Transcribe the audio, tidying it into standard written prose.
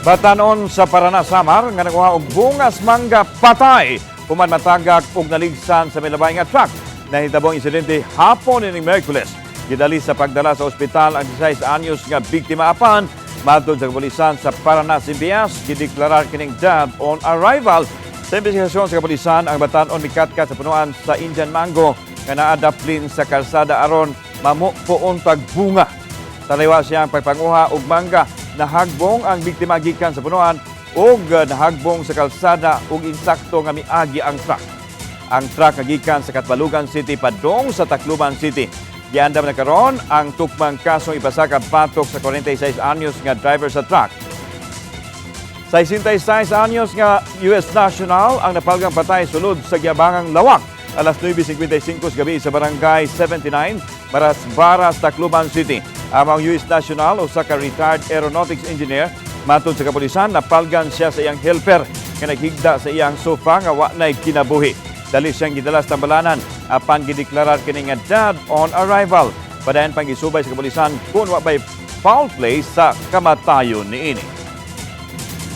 Batanon sa Paraná, Samar nga nakuha og bungas mangga patay human matagak og naligsan sa milabay nga truck. Nahitabo ang insidente hapon nining Miyerkules. Gidali sa pagdala sa ospital ang 16 anyos nga biktima, apan matod sa kapulisan sa Paraná CPS, gideklarar kining dead on arrival. Sa investigasyon sa kapulisan, ang batanon mikatkat sa punuan sa Indian Mango nga naa daplin sa kalsada aron mamupoon tag bunga. Sa laywa siyang pagpanguha og mangga, nahagbong ang biktima gikan sa punuan ug nahagbong sa kalsada ug insakto nga miagi ang truck. Ang truck nga gikan sa Catbalogan City padung sa Tacloban City. Giandam na karon ang tukmang kasong ipasaka batok sa 46 anyos nga driver sa truck. 66 anyos nga US national ang napalgang patay sulod sa giabangang lawak alas 9:55 sa gabi sa Barangay 79, Baras Baras, Tacloban City. Ang mga US national, usa ka retired aeronautics engineer, matod sa kapulisan, napalgan siya sa iyang helper nga naghigda sa iyang sofa nga wa nay kinabuhi. Dali siyang gidala sa tambalanan apan gideklarar kini nga dead on arrival. Padayon pang gisubay sa kapulisan kung wa bay foul play sa kamatayon niini.